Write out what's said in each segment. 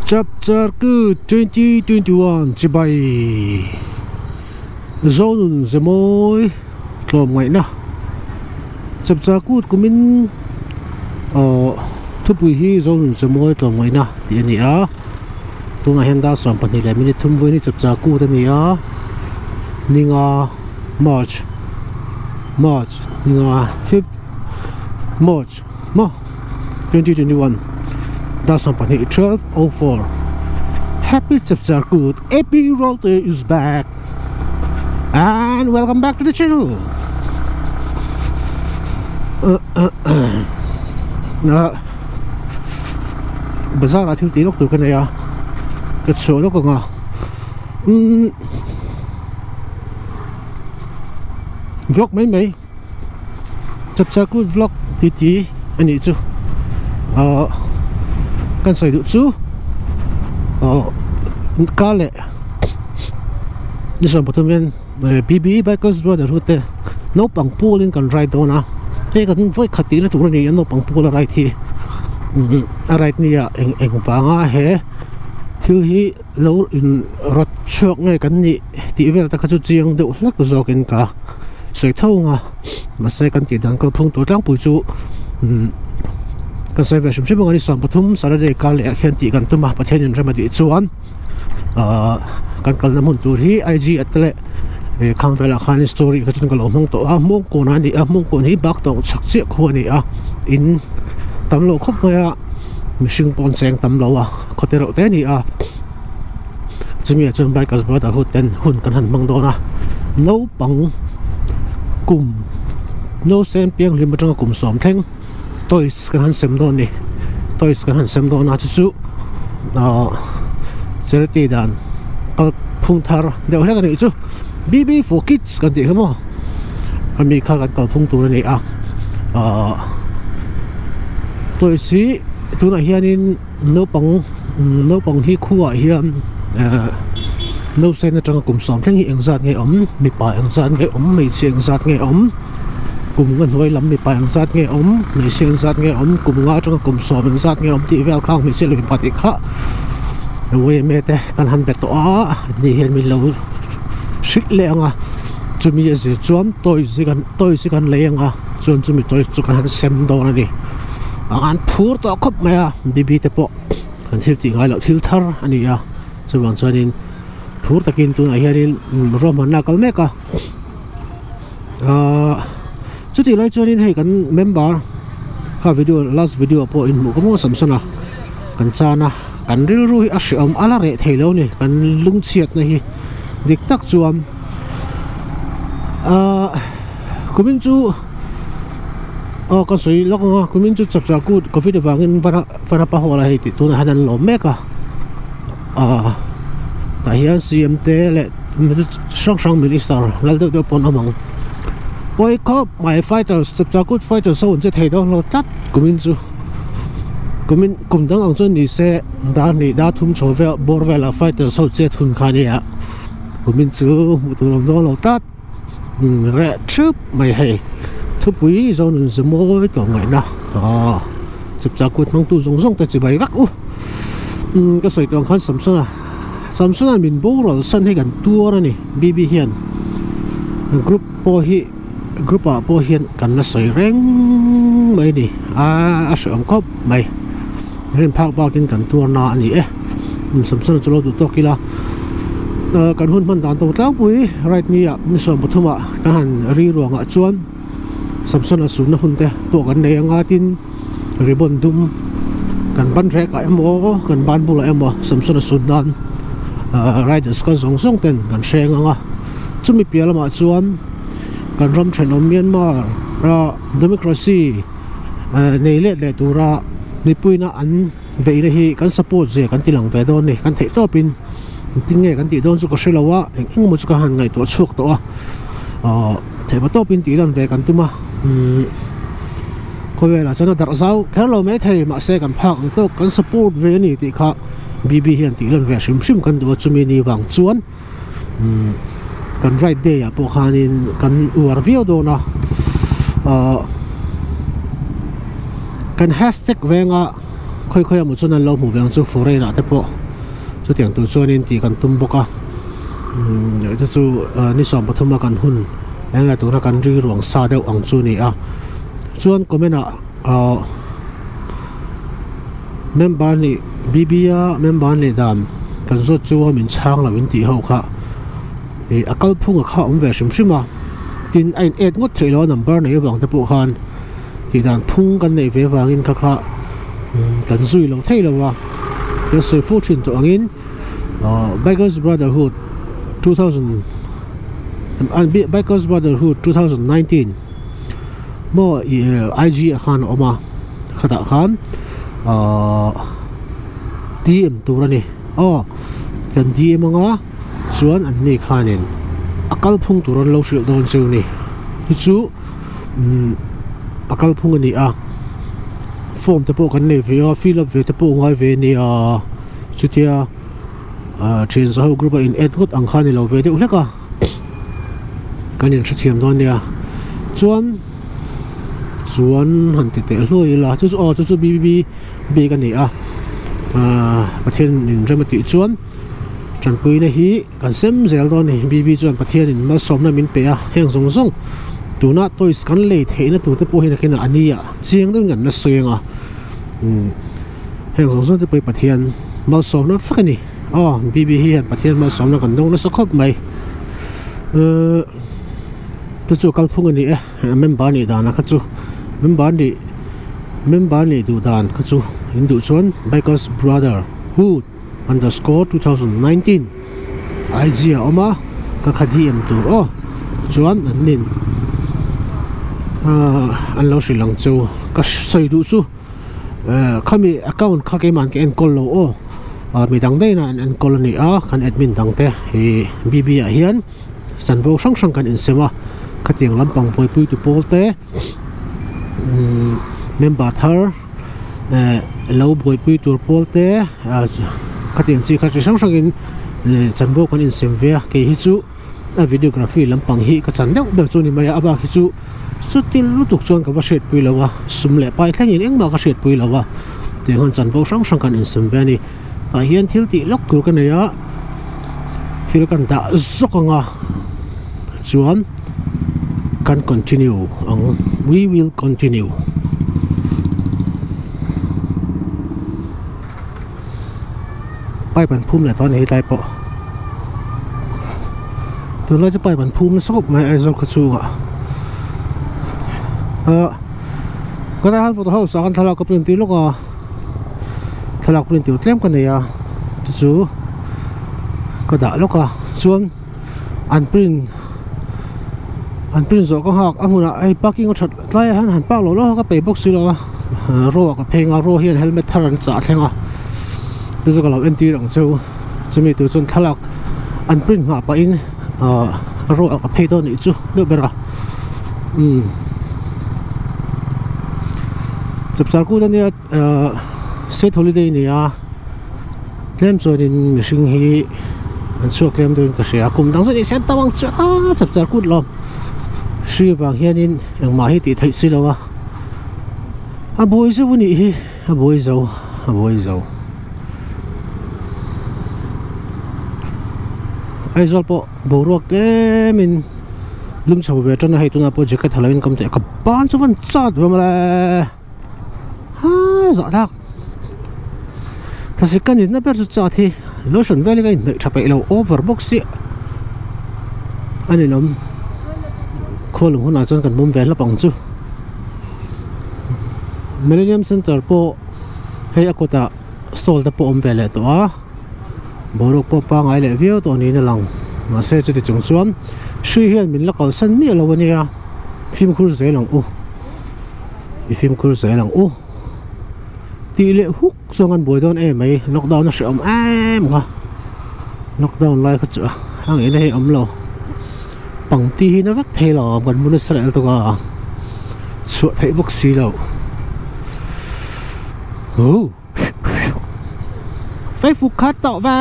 Chapchar Kut 2021 chibai Zonun Zemawi tlawm ngaihna Chapchar Kut kumin aw thupui hi Zonun Zemawi tlawm ngaihna tih a ni a tunah hian dar 12 leh minute thum vawiin hi Chapchar Kut a ni a ninga March March ninga fifth March maw 2021 dar 12 12:04 Happy Chapchar Kut AP Rolte is back and welcome back to the channel na bazar ah thil tih lawk tur ka nei a ka chhuah lawk ang a umm vlog mai mai Chapchar Kut vlog ti ti a nih chu ahh kan sawi duh chu ahh ka leh ni 13 hian BB Bikers Brotherhood te naupang pawlin kan ride dawn a hei kan vawi khat tihna tur a ni a naupang pawla ride hi a ride nia eng eng vanga he thil hi lo in rawt chhuak nge kan nih tih vel te kha chu chiang deuh hlek zawk in ka sawi tho ang a mahse kan tih dan kalphung tur tlangpui chu umm kan sawi ve hrim hrim ang a ni 13 Saturday kar leh ah khian tih kan tum a Pathian in rem a tih chuan ahh kan kalna hmun tur hi IG ah te leh eh khang velah khan story kha chuan ka lo hmang tawh a Hmawngkawn a ni a Hmawngkawn hi bak tawng chhak chiah khu a ni a in tam loh khawp mai a mihring pawh an cheng tam lo a. Khawte reuh te a ni a chumi ah chuan bikers brotherhood ten hun kan han hmang dawn a naupang kum nausem pianghlim atanga kum sawm thleng toys kan han sem dawn a ni toys kan han sem dawn a chu chu ahh charity dan kal phung thar deuh hlek a nih chu B_B for kids kan tih kha maw ami kha kan kalphung tur a ni a ahh toys hi tunah hianin. Naupang naupang hi khuaah hian ehh nausen atanga kum sawm thleng hi engzat nge awm mipa engzat nge awm hmeichhia engzat nge awm kum nga hnuai lam mipa engzat nge awm hmeichhia engzat nge awm kum nga atanga kum sawm engzat nge awm tih vel kha hmeichhia leh mipa tih kha yma te kan han be tawh a ni hian min lo hrilh leh ang a chumi a zir chuan toys hi kan toys hi kan lei ang a chuan chumi toys chu kan han sem dawn a ni. An phur tawh khawp mai a BB te pawh kan thil tih ngai loh thil thar a ni a chuvang chuanin phur takin tunah hianin ruahmanna a kal mek a ahh chutih lai chuanin hei kan member kha video last video ah pawh inhmuh ka maw Samsona kan chan a kan rilru hi a hreawm a la reh thei lo a ni kan lungchhiatna hi dik tak chuan ahh kumin chu. Aw ka sawi lawk ang a kumin chu chapchar kut covid avangin varapa hall a hei tih tunah hian an lawm mek a ah tah hian C_M te leh hrang hrang minister lal deuh deuh pawh an awm ang pawi khawp mai fighters chapchar kut fighters ho an che thei dawn lo tlat kumin chu kumin kum dang ang chuan ni se dar hnih dar thum chho vel bawr velah fighters ho chet hun kha a nia kumin chu hmuh tur awm dawn lo tlat. Reh thup mai hei thupui zawn ze mawi tawh ngaihna aw chapchar kut hmangtu zawng zawng te chibai vek u umm ka sawi tawh ang khan Samsona Samsona min boral san hi kan tuar a ni B_B hian group pawh hi group ah pawh hian kan la sawi reng mai a ni a a hreawm khawp mai rin phak bakin kan tuar na a ni e Samsona chu lo duh tawk ila. Kan hun hman dan tawng tlangpui right ni ah ni 13 ah kan han ri ruang ah chuan Samson a sunna hun te pawh kan nei anga tin ribbon dum kan ban rek ah emaw kan ban bulah emaw Samson a sun nan riders kal zawng zawng ten kan hreng anga chumi piah lamah chuan kan ram thenawm Myanmar ah democracy nei let leh tura mipuina an Beihna hi kan support zia kan ti lang ve dawn ni, kan theih tawpin engtin nge kan tih dawn chu ka hre lo a, eng eng emaw chu ka han ngaihtuah chhuak tawh a, aw theihma tawpin tih lan ve kan tum a, umm khawvelah chuan a darh zau kher lo mai thei mahse kan phak ang tawk kan support ve a ni tih kha BB hian tih lan ve hrim hrim kan duh a chumi ni vang chuan umm kan right day ah pawh khanin kan uar viau dawn a, aw kan hashtag venga. khawi khawi ah maw chuan an lo hmuh ve ang chu foreign ah te pawh chutiang tur chuanin tih kan tum bawk a umm chu chu ni 13 a kan hun eng nge tuna kan ri ruang sa deuh ang chu a ni a chuan comment ah ahh member nih B B a member nih dan kan zawt chu a min chhang lo in tih ho kha ih a kalphung a kha awm ve hrim hrim a tin a in add ngawt theih loh a number nei avang te pawh khan. Tih dan phung kan neih ve avangin kha kha kan zui lo thei lo a, kan sawi fo thin tawh angin Bikers Brotherhood 2000 Bikers Brotherhood 2019 maw IG ah khan a awm a khatah khan DM tur a ni aw kan DM anga chuan an ni khanin a kalphung tur an lo hrilh dawn cheu ni chu chu. Umm a kalphung a ni a form te pawh kan nei ve a fill up ve te pawh ngai ve a ni a chutia ah thian za ho group a in add ngawt ang kha a ni lo ve deuh hlek a kan in hrethiam dawn nia chuan chuan han ti teh hluai ila chu chu aw chu chu B B bik a ni a ah Pathian in rem a tih chuan tanpuina hi. Kan sem zel dawn a ni. BB chuan Pathianin malsawmna min pe a, heng zawng zawng tuna toys kan lei theihna turte pawh hi nakinah a ni a, chiang deuhin kan la sawi ang a. Umm heng zawng zawng te pawh hi Pathian malsawmna vek a ni. Aw BB hi hian Pathian malsawmna kan dawng nasa khawp mai. Uhh chu chu kalphung a ni e, member nih dan a kha chu member nih member nih duh dan kha chu in duh chuan Bikers Brother Hood. Underscore 2019 IG a awm a ka kha DM tur aw chuan an nin ahh an lo hrilh ang chu ka sawi duh chu eh khami account kha keimah ka enkawl lo aw ah midang daih in an enkawl a ni a kan admin dang te ih B_B ah hian chanvo hrang hrang kan insem a khatiang lampang buaipui tu pawl te umm member thar. eh lo buaipui tur pawl te ah khatiang chi kha chi hrang hrang in eh chanvo kan insem ve a kei hi chu a videography lampang hi ka chan deuh ber chu a ni mai a a bak hi chu chuti lutuk chuan ka va hriatpui lo a sum leh pai thlengin engmah ka hriatpui lo a tiang hian chanvo hrang hrang kan insem ve a ni tah hian thil tih lawk tur ka nei a thil kan dah zawk ang a chuan. Kan continue ang we will continue. Pipe an phum leh tawh a ni hetlai pawh tunlai chu pipe an phum nasa khawp mai Aizawl khaw chhungah ah ka rai han photo house ah khan thlalak ka print tir lawk a thlalak print tur tlem ka nei a chu chu ka dah lawk a chuan. An print an print zawh ka nghak a hmunah hei parking a that tlaiah hian han park loh loh a ka peih bawk si lo a raw ah ka pheng a raw hian helmet thar an chah thleng a chu chu ka lo entir ang cheu chumi tur chuan thlalak an print nghah pahin ah raw ah ka phei dawn anih chu deuh ber a umm chapchar kut ania ah state holiday a ni a. Tlem chuanin mihring hi an chhuak tlem deuhin ka hria kum dang chu ni se an tam ang chu a chap char kut lo hri vang hianin engmah hi tih theih si lo a a buai zeuh a nih hi a buai zo a buai zo Aizawl pawh boruak tlemin lum chho ve tan a hei tunah pawh jacket ha loin ka awm teh ka ban chu van chat ve mawle. Ha zah thlak thlasik ka nitna ber chu chat hi lotion vel hi ka inhnaih tha peih lo over bawk si a ninawm khualung hunah chuan kan mum ve hlap ang chu millennium center pawh hei a kawtah stall te pawh awm ve leh tawh a boruak pawh pangai leh viau tawh niin a lang mahse chuti chung chuan hri hian min la kalsan miah lo a nia fimkhur zel ang u. I fimkhur zel ang u tih leh huk chuan kan buai dawn em mai lockdown a hrehawm em kha lockdown lai kha chu a ngei na hi a awm lo pangti hi na vek thei lo kan hmun nasa leh lutuk a chhuah theih bawk si lo huh. Fei fuk khat tawh ve.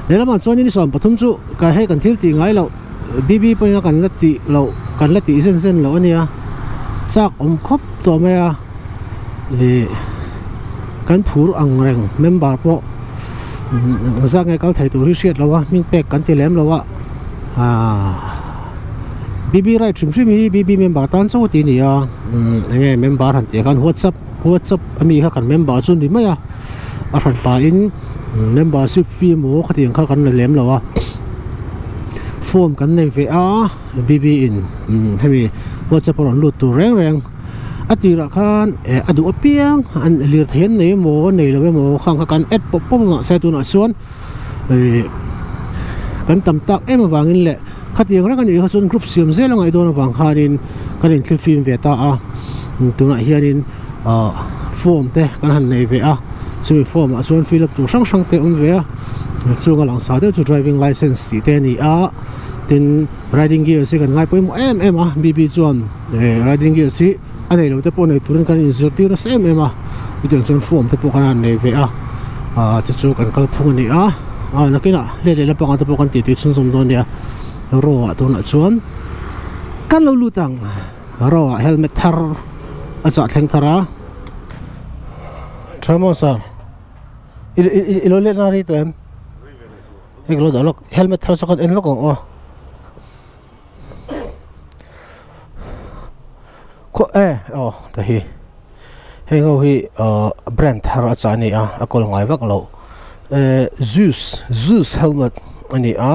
Lehlamah chuan ni 13 chu ka hei kan thil tih ngai loh BB pawhin a kan la tih loh kan la tih zen zen loh a nia chak awm khawp tawh mai a ih kan phur ang reng member pawh zat nge kal thei tur hi hriat loh a hming pek kan ti lem lo a ahh BB ride hrim hrim hi BB member tan chauh a ti a ni a eng nge member han tih ah khan whatsapp whatsapp ami kha kan member chu a ni mai a. A hran pahin membership fee emaw khatiang kha kan la lem lo a form kan nei ve a BB in hemi whatsapp a rawn lut tur reng reng a tirah khan eh a duh apiang an lirthei an nei emaw nei lo emaw khang kha kan add pawp pawp a mahse tunah chuan ih kan tam tak em avangin leh khatiang reng a nih kha chuan group siam zel a ngaih dawn avang khanin kan inthlifim ve ta a tunah hianin. Ahh form te kan han nei ve a chumi form ah chuan fill up tur hrang hrang te a awm ve a chunga lang sa deuh chu driving licence tih te a ni a tin riding gears hi kan ngai pawimawh em em a B B chuan eh riding gears hi a nei lo te pawh nei turin kan inzirtir nasa em em a chutiang chuan form te pawh kan han nei ve a ah chu chu kan kalphung a ni a ah nakinah let leh lampangah te pawh kan tih tui chhunzawm dawn a nia raw ah tunah chuan kan lo lut ang. Ro ah helmet thar a chah thleng thar a tha maw sir i i lo let na rei tawh em hei ka lo dah lawk helmet thar chu kan en lawk ang aw khaw e aw ta hi heng ho hi ahh brand thar a chah a ni a a kawl ngai vak loh ehh zeus zeus helmet a ni a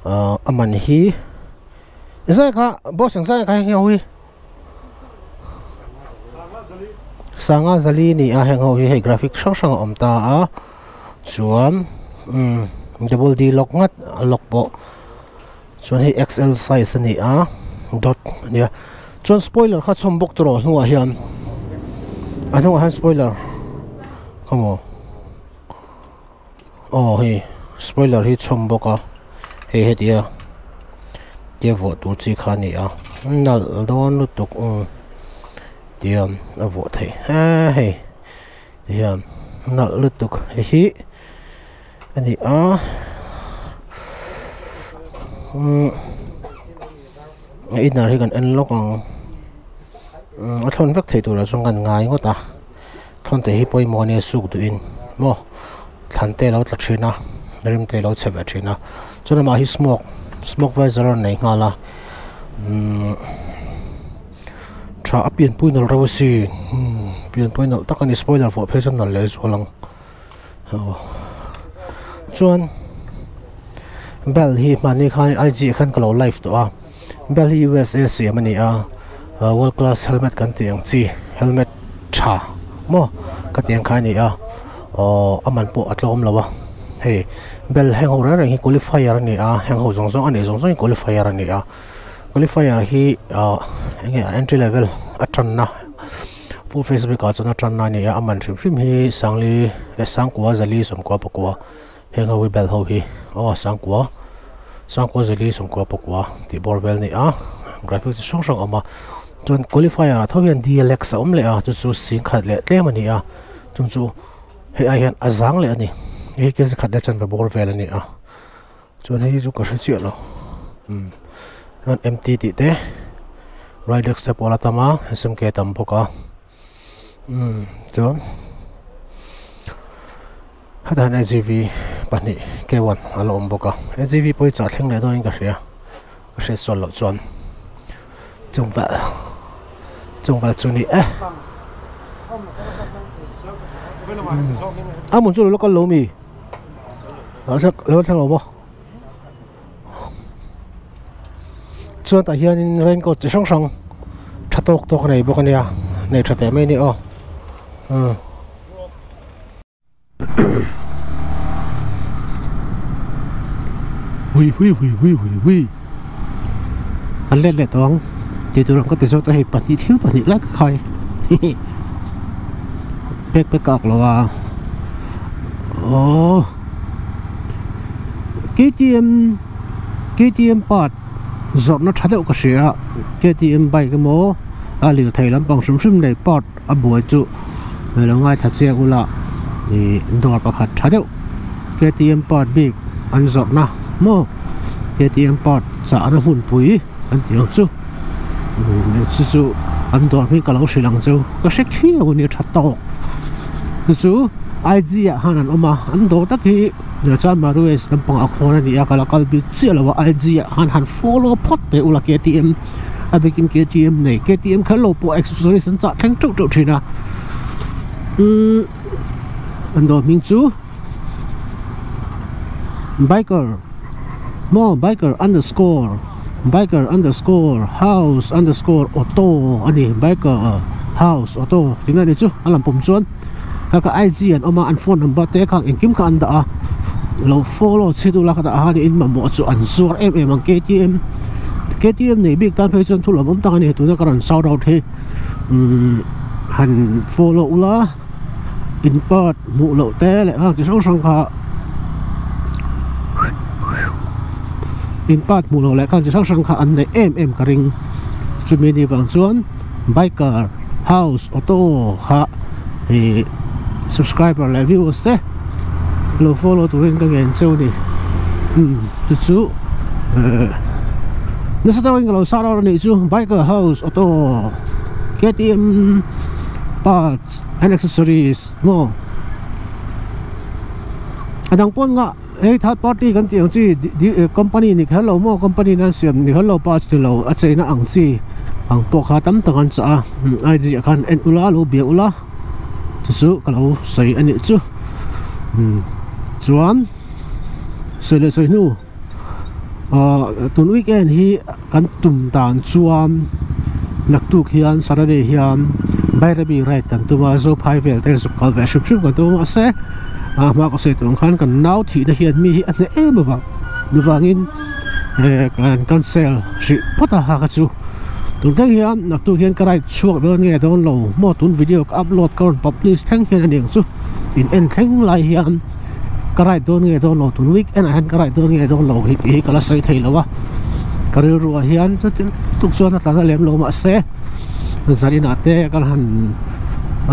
ahh a man hi. Zai kha boss ang zai kha heng ho hi Sanga Zali ni a heng ho hi hei graphic hrang hrang a awm ta a chuan umm double D lock ngat a lock pawh chuan hei XL size a ni a dot a nia chuan spoiler kha chhawm bawk tawh hnungah hian a hnungah hian spoiler khawmaw. Aw hei spoiler hi chhawm bawk a hei hetia tia vuah tur chi kha a ni a nalh dawn lutuk umm tihian a vuah theih he hei tihian nalh lutuk hei hi a ni a umm a inner hi kan en lawk ang umm a thlawn vek theih turah chuan kan ngai ngawt a. Thawn te hi pawimawh a nia suk duhin maw thlan te a lo tla thin a rim te a lo chhe ve thin a chuan amah hi smoke smoke visor a rawn nei nghal a umm tha a pianpui nalh reuh asin umm pianpui nalh tak a ni spoiler vuah phei chuan nalh leh zual ang aw chuan bell hi hmanni khan IG ah khan ka lo live tawh a bell hi USA siam a ni a world class helmet kan tih ang chi helmet. tha maw ka tih ang kha a ni a aww a man pawh a tlawm lo a hei bel heng ho reng reng hi qualifier a ni a heng ho zawng zawng a nih zawng zawng hi qualifier a ni a qualifier hi ahh eng nge entry level a tanna full face bik ah chuan a tanna a ni a a man hrim hrim hi sangli eh sangkua zali sawmkua pakua heng ho hi bel ho hi aw sangkua sangkua zali sawmkua pakua tih bawr vel a ni a graphic chi hrang hrang a awm a chuan qualifier ah tho hian DLX a awm leh a chu chu singkhat leh tlem a ni a chung chu hei ai hian a zang leh a ni hei kg khat leh chanve bawr vel a ni a chuan hei hi chu ka hre chiah lo umm chuan M T tih te ridex te pawh a la tam a S M K a tam bawk a umm chuan hetah hian A G V pahnih K1 a la awm bawk a A G V pawh hi chah thleng leh dawnin ka hria ka hriat sual loh chuan chung vel chung vel chu ni e a hmun chu lo la kal lo mi lo thleng lo maw chuan tah hianin raincoat chi hrang hrang tha tawk tawk a nei bawk a nia nei tha teh mai a ni aw umm. Hui hui hui hui hui hui kan let leh tawh ang tih tur ang ka ti zawk ta hei pahnih thil pahnih lai ka khai pek pek ka ak lo a aww K T M K T M part zawrhna tha deuh ka hria a K T M bike emaw a lirthei lampang hrim hrim nei part a buai chu lo ngaithla chiang ula ih dawr pakhat tha deuh K T M part bik. an zawrhna maw ktm part chahna hmunpui an tih ang chu chu chu an dawr hming ka lo hrilh ang cheu ka hre khiau a nia tha tawk chu chu IG ah khan an awm a an dawr tak hi Chanmari west lampangah khawn a ni a ka la kal bik chiah lo a IG ah khan han follow phawt mai ula ktm a bikin ktm nei ktm kher lo pawh accessories an chah thleng teuh teuh thin a umm an dawr hming chu. Biker maw biker underscore biker underscore house underscore auto a ni biker house auto tih na ni chu a lang pawm chuan kha kha IG an awm a an phone number te kha engkim kha an dah a lo follow chhit ula kha tah khan in mamawh chu an zuar em em ang ktm ktm nei bik tan phei chuan thu lawmawm tak a ni tuna ka rawn shout out hi umm han follow ula. In part hmuh loh te leh nghak chi hrang hrang kha in part hmuh loh leh nghak chi hrang hrang kha an neih em em ka ring chumi ni vang chuan biker house auto kha ih subscriber leh viewers te lo follow turin ka ngen cheu a ni umm chu chu eh nasa deuhin ka lo sar a nih chu biker house auto ktm parts and accessories maw a dang pawn nga hei third party kan tih ang chi company ni kher lo maw company in an siam ni kher lo parts ni lo a cheina ang chi ang pawh kha tam tak an chah a IG ah khan en ula lo bia ula chu chu ka lo sawi a nih chu chuan sawi leh sawi hnu ahh tun weekend hi kan tum dan chuan naktuk hian Saturday hian Bairabi ride kan tum a Zophai vel te zuk kal ve hrim hrim kan tum a mahse a hma ka sawi tur ang khan kan nau thihna hian mi hi a hneh em avang avangin eh kan cancel hrih phawt a ha kha chu tun thleng hian naktuk hian ka ride chhuak dawn nge dawn lo maw tun video ka upload ka rawn publish thleng hian a ni ang chu in en thleng lai hian. Ka ride dawn nge dawn lo tun weekend ah hian ka ride dawn nge dawn lo hi tih hi ka la sawi thei lo a ka rilru ah hian chuti tuk chuan a tlan a lem lo mahse zan inah te kan han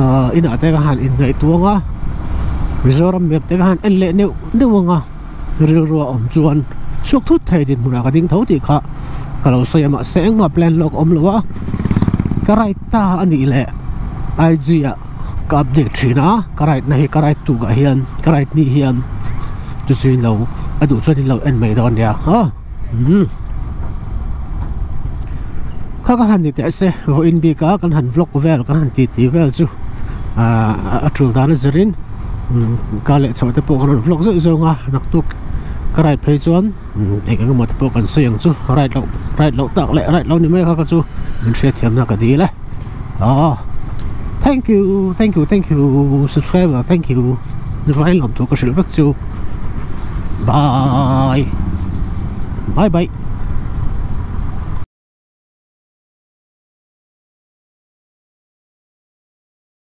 ahh inah te ka han inngaihtuang a Mizoram map te ka han en leh neuh neuh ang a rilru a awm chuan chhuak thut thei dinhmunah ka ding tho tih kha ka lo sawi a mahse engmah plan lawk a awm lo a ka ride ta a nih leh IG ah. Ka update thin a ka ride na hi ka ride tuk ah hian ka ride ni hian chu chu in lo a duh chuan in lo en mai dawn nia aw umm kha ka han ni teh se vawiin bik a kan han vlog vel kan han ti ti vel chu ah a tul dan a zir in ka leh chhoh te pawh kan rawn vlog zeuh zeuh ang a naktuk ka ride phei chuan eng eng emaw te pawh kan sawi ang chu ride loh ride loh tak leh ride loh ni mai kha ka chu min hriatthiamna ka dil e. Aw thank you thank you thank you subscriber thank you vai lawm thu ka hrilh vek chu bye bye bye.